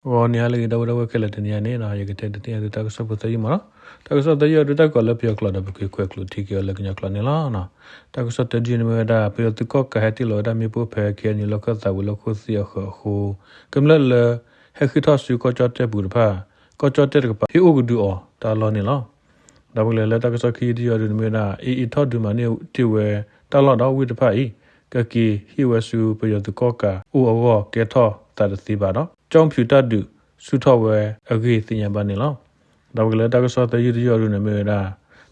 ဂီၤနံၤဟါလၢအဂ့ၤ ဒီပုၢ်ဝဲၢ်ခဲလၢာ် တနံၤအံၤန့ၣ် ယကတဲဒုးသ့ၣ်ညါသုတၢ်ကစီၣ်ဖိသၢယုၢ်မးလီၤ. တၢ်ကစီၣ်သၢယုၢ်အံၤ ဒုးတၢ်ကီးလၢပယီၤကျိာ်ဒီး ပက့ၤကွဲးကျိးထံက့ၤအီၤလၢကညီကျိာ်န့ၣ်လီၤ. တၢ်ကစီၣ်တၢယုၢ်န့ၣ်မ့ၢ်ဝဲဒၣ် ပယီၤသုးကီၣ်ကးဟဲတ့ၢ်လီၤဝဲဒၣ်မ့ၣ်ပိၢ်ဖဲ ခ့ၣ်အဲၣ်ယူၣ် လီၢ်ခၢၣ်သးဝံၤလီၢ်ခိၣ်သ့ၣ်အဃၢၤအဃိ ကမျၢၢ်လၢ ဟဲဃ့ၢ်ထီၣ်ဆူကီၢ်ကၠီၣ်တဲၣ်ပူၤတဖၣ် ကီၢ်ကၠီၣ်တဲၣ်တကပၤ ဟ့ၣ်အိၣ်ကဒုအီၤတၢ်လီၢ်န့ၣ်လီၤ. ဒီးပကလဲၤလၢတၢ်ကစီၣ်ခံယုၢ်တယုၢ်အံၤဒုးန့ၣ်မ့ၢ်ဝဲဒၣ် အ့ၣ်အ့ၣ်ထီၣ်ဒုးမၤန့ၢ်တ့ၢ်ဝဲတၢ်လီၢ်ဒီးဝ့ၢ်တဖၣ်အံၤ ကက့ၤဟ့ၣ်ဝဲဆူပယီၤသုးကီၣ်ကးအိၣ်အဂီၢ် ကဲထီၣ်သးတသ့ဘၣ်ဒီး ကၠီၣ်ဖၠူးတၢ်ဒုးဆူၣ်ထီၣ်ဝဲအဂ့ၢ်သ့ၣ်ညါဘၣ်န့ၣ်လီၤ. ဒီးပကလဲၤလၢတၢ်ကစီၣ်သၢယုၢ်တယုၢ်အံၤဒုးန့ၣ်မ့ၢ်ဝဲဒၣ်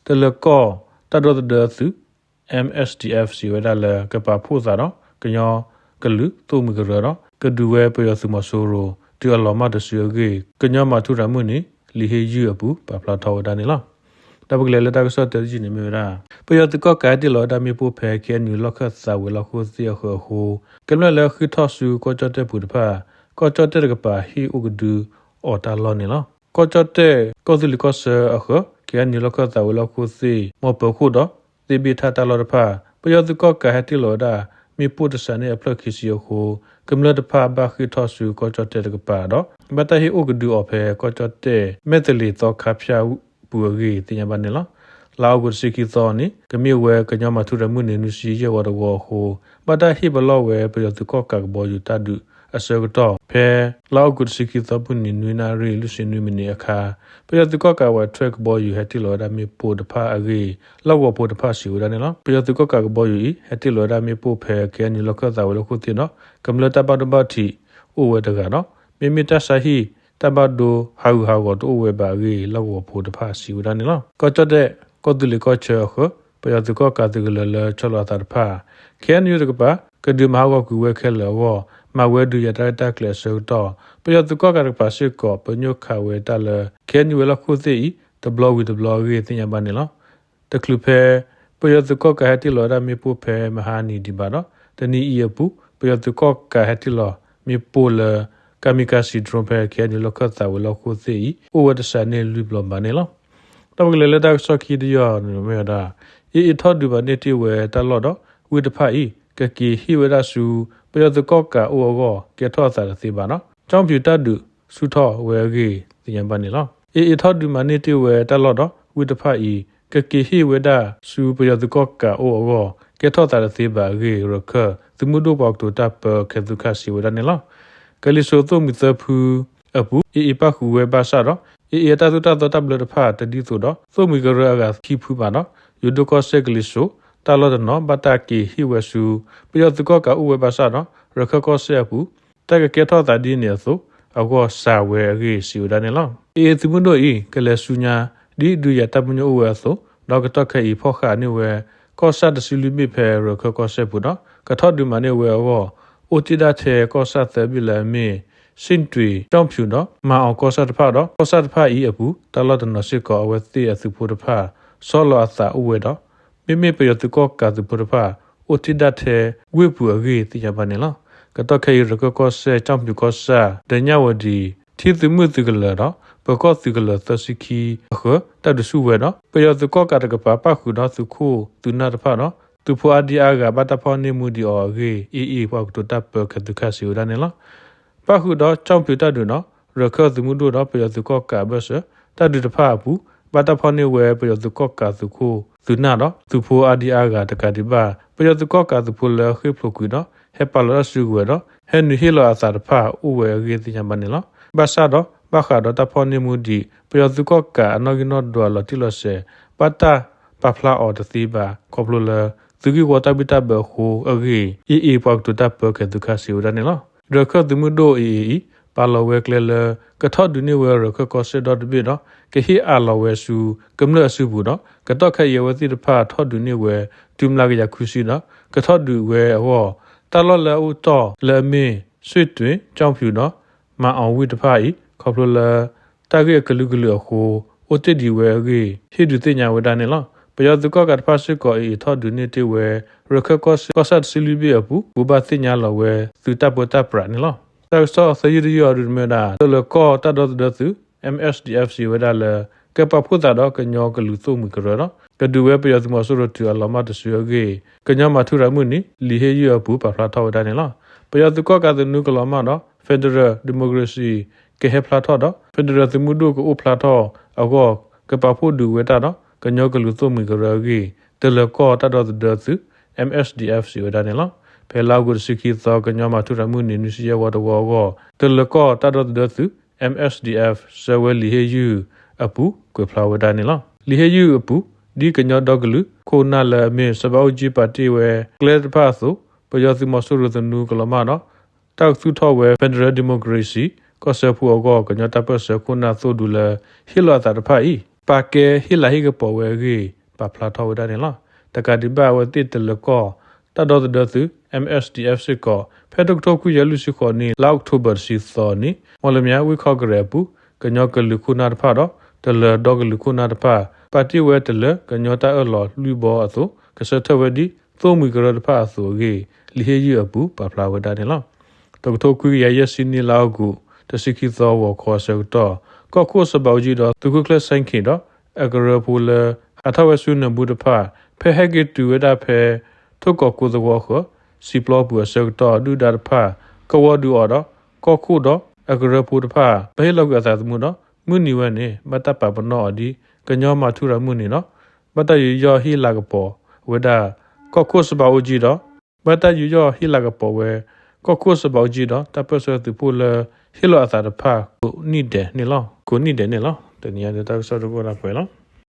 တလၢၤကီၢ်တၢ်ဒီသဒၢသုး M S D F စံးဝဲဒၣ်လၢ ကပာ်ဖှိၣ်သးဒီးကညီကလုာ်သိၣ်မှံၤကရၢဒီး ကဒုးဝဲပယီၤသုးမီၤစိရိၤ တုၤအလီၤမၢ်တစုအဂ့ၢ် ကညီမၤထူရၤမုၢ်နံၤ လံာ်ဟ့ၣ်ယုၢ်အပူၤ ပာ်ဖျါထီၣ်ဝဲဒၣ်န့ၣ်လီၤ. ဒီးပကလဲၤလၢတၢ်ကစီၣ်တၢယုၢ်န့ၣ်မ့ၢ်ဝဲဒၣ် ပယီၤသုးကီၣ်ကးဟဲတ့ၢ်လီၤဝဲဒၣ်မ့ၣ်ပိၢ်ဖဲ ခ့ၣ်အဲၣ်ယူၣ် လီၢ်ခၢၣ်သးဝံၤလီၢ်ခိၣ်သ့ၣ်အဃၢၤအဃိ ကမျၢၢ်လၢဃ့ၢ်ထီၣ်ဆူကီၢ်ကၠီၣ်တဲၣ်ပူၤတဖၣ် ကီၢ်ကၠီၣ်တဲၣ်တကပၤဟ့ၣ်အိၣ်ကဒုအီၤတၢ်လီၢ်န့ၣ်လီၤ. ကီၢ်ကၠီၣ်တဲၣ် ကီၢ်သူလ့ၤကီၢ်ဆၢအဃၢၤ ခ့ၣ်အဲၣ်ယူၣ် လီၢ်ခၢၣ်သးဝံၤလီၢ်ခိၣ်သ့ၣ် မီၢ်ပၢၤခိၣ်ဒီး သ့ၣ်ဘ့ၣ်ထၣ်တၢ်လီၢ်တဖၣ် ပယီၤသုးကီၣ်ကးဟဲတ့ၢ်လီၤဝဲဒၣ် မ့ၣ်ပိၢ်တစးန့ၣ်အဖျၢၣ်ခံဆံအဃိ ကမျၢၢ်တဖၣ်ဘၣ်ဃ့ၢ်ထီၣ်ဆူကီၢ်ကၠီၣ်တဲၣ်တကပၤဒီး ဘၣ်တၢ်ဟ့ၣ်အိၣ်ကဒုအီၤဖဲကီၢ်ကၠီၣ်တဲၣ် မဲၣ်သလ့ၤသီခါဖၠၣ်ပူၤအဂ့ၢ်သ့ၣ်ညါဘၣ်န့ၣ်လီၤ. လါအီကူးတဆံခံသီန့ၣ် ကမ့ၢ်ဝဲကညီမၤထူရၤမုၢ်နံၤ နွံဆံယဲၢ်ဝီတဝီအဃိ ဘၣ်တၢ်ဟ့ၣ်ပလီၢ်ဝဲပယီၤသုးကီၣ်ကးကဘီယူၤတၢ်ဒုးအဆၢကတီၢ် ဖဲလါအီကူးတဆံခံသီမုၢ်နံၤ နွံနၣ်ရံၣ် လွံၢ်ဆံနွံမံးနံးအခါ ပယီၤသုးကီၣ်ကးဝဲထွဲကဘီယူၤဟဲတ့ၢ်လီၤဝဲဒၣ်မ့ၣ်ပိၢ်တဖၣ်အဂ့ၢ် လီၢ်ကဝီၤဖိတဖၣ်စံးဝဲဒၣ်န့ၣ်လီၤ. ပယီၤသုးကီၣ်ကးကဘီယူၤအံၤ ဟဲတ့ၢ်လီၤဝဲဒၣ်မ့ၣ်ပိၢ်ဖဲ ခ့ၣ်အဲၣ်ယူၣ် လီၢ်ခၢၣ်သးဝံၤလီၢ်ခိၣ်သ့ၣ်ဒီး ကမျၢၢ်တၢ်ဘၣ်ဒိဘၣ်ထံးအိၣ်ဝဲတဂၤဒီး မ့မ့ၢ်တၢ်ဆါဟံၣ်တၢ်ဘၣ်ဒိဟးဂူာ်ဟးဂီၤတအိၣ်ဝဲဘၣ်အဂ့ၢ် လီၢ်ကဝီၤဖိတဖၣ်စံးဝဲဒၣ်န့ၣ်လီၤ. ကီၢ်ကၠီၣ်တဲၣ် ကီၢ်သူလ့ၤကီၢ်ဆၢအဃၢၤ ပယီၤသုးကီၣ်ကးသုးကလၢၤလၢဆီလီၤအသးတဖၣ် ခ့ၣ်အဲၣ်ယူၣ်တကပၤ ကဒုးမၤဟးဂီၤကွံာ်ဝဲခဲလၢာ်အဂီၢ် မၤဝဲဒုးယၤတၢ်ရဲၣ်တၢ်ကျဲၤအဆၢကတီၢ် ပယီၤသုးကီၣ်ကးတကပၤစ့ၢ်ကီး ပညိၣ်ခးဝဲတၢ်လၢ ခ့ၣ်အဲၣ်ယူၣ်ဝဲလီၢ်ခိၣ်သ့ၣ်အံၤ တဘျီဝံၤတဘျီအဂ့ၢ်သ့ၣ်ညါဘၣ်န့ၣ်လီၤ. တချုးဖဲ ပယီၤသုးကီၣ်ကးဟဲတ့ၢ်လီၤဝဲဒၣ်မ့ၣ်ပိၢ်ဖဲမဟါနံၤဒံးဘၣ်ဒီး တနံၤအံၤအပူၤ ပယီၤသုးကီၣ်ကးဟဲတ့ၢ်လီၤမ့ၣ်ပိၢ်လၢ kamikaze drone ဖဲ ခ့ၣ်အဲၣ်ယူၣ် လီၢ်ခၢၣ်သးဝံၤလီၢ်ခိၣ်သ့ၣ်အံၤ အိၣ်ဝဲတစးန့ၣ်လွံၢ်ဘျီဘၣ်န့ၣ်လီၤ. ဒီးပကလဲၤလၢတၢ်ကစီၣ်ခံတယုၢ်န့ၣ်မ့ၢ်ဝဲဒၣ် အ့ၣ်အ့ၣ်ထီၣ်ဒုးမၤန့ၢ်တ့ၢ်ဝဲတၢ်လီၢ်ဒီး ဝ့ၢ်တဖၣ်အံၤ ကက့ၤဟ့ၣ်ဝဲဒၣ်ဆူ ပယီၤသုးကီၣ်ကးအိၣ်အဂီၢ် ကဲထီၣ်အသးတသ့ဘၣ်ဒီး ကၠီၣ်ဖၠူးတၢ်ဒုးဆူၣ်ထီၣ်ဝဲအဂ့ၢ်သ့ၣ်ညါဘၣ်န့ၣ်လီၤ. အ့ၣ်အ့ၣ်ထီၣ်ဒုးမၤန့ၢ်တ့ၢ်ဝဲတၢ်လီၢ်ဒီး ဝ့ၢ်တဖၣ်အံၤ ကက့ၤဟ့ၣ်ဝဲဒၣ်ဆူပယီၤသုးကီၣ်ကးအိၣ်အဂီၢ် ကဲထီၣ်သးတသ့ဘၣ်အဂ့ၢ် ရၢၢ်ခၢၣ်သုးမုၢ်ဒိၣ်ပှၤကတိၤတၢ်ပၢ ခဲသုခၣ်စံးဝဲဒၣ်န့ၣ်လီၤ. ကလံၤစိးသိၣ်မှံၤသၢဖုအပူၤ အ့ၣ်အ့ၣ်ပၣ်ဃုာ်ဝဲဘၣ်ဆၣ်ဒီး အ့ၣ်အ့ၣ်အတၢ်သိၣ်တၢ်သီတၢ်ဘျၢတဖၣ်တဒ်သိးဒီး သိၣ်မှံၤကရၢအဂၤခံဖုဘၣ်ဒီး ယိၤဒိၣ်ကီၢ်စဲၣ်ကလံၤစိး တၢ်လီၢ်တနီၤ ဘၣ်တၢ်က့ၤဟ့ၣ်ဝဲဆူ ပယီၤသုးကီၣ်ကးအိၣ်ဝဲဘၣ်ဆၣ်ဒီး ရၢၢ်ခၢၣ်ကီၢ်စဲၣ်အပူၤ တၢ်ကကဲထီၣ်သးဒ်န့ၣ်အသိး အဂီၢ်စှၤဝဲအဂ့ၢ်စံးဝဲဒၣ်န့ၣ်လီၤ. အ့ၣ်အ့ၣ်သုးမုၢ်ဒိၣ်အံၤ ကလဲၤဆူညါ ဒ်ဒုးယၤတၢ်ပညိၣ်အိၣ်ဝဲအသိး ဒီးကတီၢ်ခဲအံၤဖီၣ်ဃာ်န့ၢ်ဝဲ ကီၢ်ဆၣ်တဆံလွံၢ်ဘ့ၣ်ဖဲရၢၢ်ခၢၣ်ကီၢ်စဲၣ်ပူၤဒီး ကထီၣ်ဒုးမၤန့ၢ်ဝဲအဂီၢ် အိၣ်တ့ၢ်ဒၣ်ထဲကီၢ်ဆၣ်သၢဘ့ၣ်လၢအမ့ၢ် စ့ၣ်တွံၣ် ကၠီၣ်ဖၠူးဒီး မၤအီၤကီၢ်ဆၣ်တဖၣ်ဒီး ကီၢ်ဆၣ်တဖၣ်အံၤအပူၤ တၢ်လီၢ်တနီၤစ့ၢ်ကီး အဝဲသ့ၣ်အသုးဖိတဖၣ် ဆီလီၤအသးအိၣ်ဝဲဒီး မ့မ့ၢ်ပယီၤသုးကီၣ်ကးသုးဖိတဖၣ် အိၣ်တ့ၢ်ဒၣ်ထဲဝ့ၢ်ပူၤအဂ့ၢ်သ့ၣ်ညါဘၣ်န့ၣ်လီၤ. ကတီၢ်ခဲအံၤ ရၢၢ်ခၢၣ်ကီၢ်စဲၣ် ကၠီၣ်ဖၠူးကီၢ်ဆၣ် ဒီးညၣ်ဝတံၤ ထံသုးမုၢ်သုးကလၢၤဒီး ပၢၤကီၢ်သုးကလၢၤသၢဆံခံအဃၢၤ တၢ်ဒုးဆူၣ်ဝဲဒီး ပယီၤသုးကီၣ်ကးတကပၤ ပၣ်ဃုာ်ဒီးသုးခိၣ်သုးနၢ်တဖၣ်ဒီး သုးဖိအါဒံအါဂၤဘၣ်တၢ်ဖီၣ်န့ၢ်မူဒံးအီၤအဂ့ၢ် အ့ၣ်အ့ၣ်ပှၤကတိၤတၢ်ပၢခဲသုခၣ်စံးဝဲဒၣ်န့ၣ်လီၤ. ပၣ်ဃုာ်ဒီးကၠီၣ်ဖၠူးတၢ်ဒုးဒီး ရၢၢ်ခၢၣ်သုးမုၢ်ဒိၣ်ဒီးပယီၤသုးကီၣ်ကးအဘၢၣ်စၢၤ တၢ်ဒုးတဖၣ်အပူၤ ဘၣ်တၢ်ဖီၣ်န့ၢ်ဝဲပယီၤသုးကီၣ်ကးသုးခိၣ်သုးနၢ်ဒီး သုးဖိအါဒံအါဂၤတကးဒံးဘၣ် ပယီၤသုးကီၣ်ကးသုးဖိလၢအဃ့ၢ်ဖျိးကွံာ်ဒီး ဟဲပာ်လီၤတၢ်စုကဝဲၤဒီး ဟဲနုာ်ဟ့ၣ်လီၤအသးတဖၣ်အိၣ်ဝဲအဂ့ၢ်သ့ၣ်ညါဘၣ်န့ၣ်လီၤ. ဘၣ်ဆၣ်ဒီး ဘၣ်ဃးဒီးတၢ်ဖီၣ်န့ၢ်မူဒံး ပယီၤသုးကီၣ်ကးအနီၣ်ဂံၢ်နီၣ်ဒွးလီၤတံၢ်လီၤဆဲး ဘၣ်တၢ်ပာ်ဖျါအီၤတသ့ဘၣ် ခီဖျိလၢ သုးဂံၢ်ဝီတၢ်ဘံၣ်တၢ်ဘၢအဃိအဂ့ၢ် အ့ၣ်အ့ၣ်ပှၤကတိၤတၢ်ပၢခဲသုခၣ်စံးဝဲဒၣ်န့ၣ်လီၤ. ရၢၢ်ခၢၣ်သုးမုၢ်ဒိၣ် အ့ၣ်အ့ၣ်အံၤ ပာ်လီၤဝဲကျဲလၢ ကထီၣ်ဒုးန့ၢ်ဝဲရၢၢ်ခၢၣ်ကီၢ်စဲၣ်ဒီတဘ့ၣ်ဒီး ကဟ့ၣ်အးလီၤဝဲဆူကမျၢၢ်အစုပူၤဒီး ကတီၢ်ခဲအံၤအဝဲသ့ၣ်တဖၣ်ထီၣ်ဒုးန့ၢ်ဝဲ တုၤမျးကယၤခွံဆံဒီး ကထီၣ်ဒုးဝဲအဂီၢ် တၢ်လီၢ်လၢအအိၣ်တီၢ်လၢအမ့ၢ် စ့ၣ်တွံၣ် ကၠီၣ်ဖၠူးဒီး မၤအီၤဝ့ၢ်တဖၣ်အံၤ ခီဖျိလၢ တၢ်ဂ့ၢ်အကလုာ်ကလုာ်အဃိ အိၣ်တ့ၢ်ဒံးဝဲအဂ့ၢ် ဟ့ၣ်ဒုးသ့ၣ်ညါဝဲဒၣ်န့ၣ်လီၤ. ပယီၤသုးကီၣ်ကးတဖၣ်စ့ၢ်ကီး အ့ၣ်အ့ၣ်ထီၣ်ဒုးန့ၢ်တ့ၢ်ဝဲ ရၢၢ်ခၢၣ်ကီၢ်စဲၣ် ကီၢ်ဆၣ်တဆံလွံၢ်ဘ့ၣ်အပူၤ ပူၤဘၣ်သ့ၣ်ညါလီၤဝဲ သုးတၢ်ပၢတၢ်ပြးန့ၣ်လီၤ. တၢ်ကစီၣ်သၢယုၢ်တယုၢ်အံၤဒုးမ့ၢ်ဝဲဒၣ် တလၢၤကီၢ်တၢ်ဒီသဒၢသုး M S D F စံးဝဲဒၣ်လၢ ကပာ်ဖှိၣ်သးဒီးကညီကလုာ်သိၣ်မှံၤကရၢဒီး ကဒုးဝဲပယီၤသုးမီၤစိရိၤတုၤအလီၤမၢ်တစုအဂ့ၢ် ကညီမၤထူရၤမုၢ်နံၤ လံာ်ဟ့ၣ်ယုၢ်အပူၤ ပာ်ဖျါထီၣ်ဝဲဒၣ်န့ၣ်လီၤ. ပယီၤသုးကီၣ်ကးသနူကလီၤမၢ်ဒီး Federal Democracy ကဟဲဖျါထီၣ်ဒီး Federal သုးမုၢ်ဒိၣ်ကအိၣ်ဖျါထီၣ်အဂီၢ် ကပာ်ဖှိၣ်ဒုးဝဲတၢ်ဒီး ကညီကလုာ်သိၣ်မှံၤကရၢအဂ့ၢ် တလၢၤကီၢ်တၢ်ဒီသဒၢသုး M S D F စံးဝဲဒၣ်န့ၣ်လီၤ. ဖဲလါအီကူးတဆံခံသီ ကညီမၤထူရၤမုၢ်နံၤ နွံဆံယဲၢ်ဝီတဝီအဂီၢ် တလၢၤကီၢ်တၢ်ဒီသဒၢသုး M S D F ဆၢဝဲလံာ်ဟ့ၣ်ယုၢ်အပူၤ ကွဲးဖျါဝဲဒၣ်န့ၣ်လီၤ. လံာ်ဟ့ၣ်ယုၢ်အပူၤ ဒ်ကညီဒီကလုာ်ခိၣ်နၢ်လၢအမ့ၢ် စီၤဘးအူကၠံပာ်တ့ၢ်ဝဲကျဲတဖၣ်အသိး ပယီၤသုးမီၤစိရိၤသနူကလီၤမၢ်ဒီး တၢ်ကသူၣ်ထီၣ်ဝဲ Federal Democracy ကီၢ်စၢဖှိၣ်အဂီၢ် ကညီတၢ်ပၢၢ်ဆၢခိၣ်နၢ်သိၣ်ဒူလၢ ဟ့ၣ်လီၤအသးတဖၣ်အံၤ ပာ်ကဲဟ့ၣ်လၤဟ့ၣ်ကပီၤဝဲအဂ့ၢ် ပာ်ဖျါထီၣ်ဝဲဒၣ်န့ၣ်လီၤ. တကးဒံးဘၣ် အဝဲသ့ၣ်တလၢၤကီၢ် တၢ်ဒီသဒၢသုး M S D F စ့ၢ်ကီး ဖဲတကထိခွံကယၤလွံၢ်ဆံဃိးနံၣ် လါအီးကထိဘၢၣ်တဆံသီနံၤ မီၣ်လမၠဲ ဝ့ၢ်ခီကရဲးအပူၤ ကညီကလုာ်ခိၣ်နၢ်တဖၣ်ဒီး တလၢၤဒီကလုာ်ခိၣ်နၢ်တဖၣ် ပာ်တ့ၢ်ဝဲတလၢၤ ကညီတၢ်အၢၣ်လီၤလွံၢ်ဘီအသိး ကဆၢထၢၣ်ဝဲဒ် သိၣ်မှံၤကရၢတဖၣ်အသိးအဂ့ၢ် လံာ်ဟ့ၣ်ယုၢ်အပူၤ ပာ်ဖျါဝဲဒၣ်န့ၣ်လီၤ. တကထိခွံကယၤယဲၢ်ဆံနံၣ် လါအီးကူး တဆံခံသီ ဂီၤခီအဆၢကတီၢ် ကီၢ်ခိၣ်စီၤဘးအူကၠံဒီး သုးခိၣ်ကျၢၢ်စဲၣ်ခံဒီး အကရၢဖိလၢ ဟးထီၣ်ဝဲဆူနၢၤဘူတဖၣ် ဖဲဟဲက့ၤတုၤဝဲဒၣ်ဖဲ ထိၣ်ကီးကိသဝီဃၢၤ စံာ်ပျီပူၤအဆၢကတီၢ် ဒုၣ်ဒါတဖၣ် ကဝီၤဒုးအီၤဒီး ကီၢ်ခိၣ်ဒီးအကရၢဖိတဖၣ် ဘၣ်ဟ့ၣ်လီၤကွံာ်အသးသမူဒီး မုၢ်နံၤဝဲန့ၣ် ဘၣ်တၢ်ပာ်ပနီၣ်အီၤဒ် ကညီမၤထူရၤမုၢ်နံၤဒီး ဘၣ်တၢ်ယူးယီၣ်ဟ့ၣ်လၤကပီၤဝဲဒၣ် ကီၢ်ခိၣ်စီၤဘးအူကၠံဒီး ဘၣ်တၢ်ယူးယီၣ်ဟ့ၣ်လၤကပီၤဝဲ ကီၢ်ခိၣ်စီၤဘးအူကၠံဒီး တၢ်ပၢၢ်ဆၢသုးဖိလၢ ဟ့ၣ်လီၤအသးတဖၣ် ကိးနံၣ်ဒဲးန့ၣ်လီၤ. ကိးနံၣ်ဒဲးန့ၣ်လီၤ. တနံၤအံၤ တၢ်ကစီၣ်တအိၣ်ဒၣ်ပှဲၤလီၤ.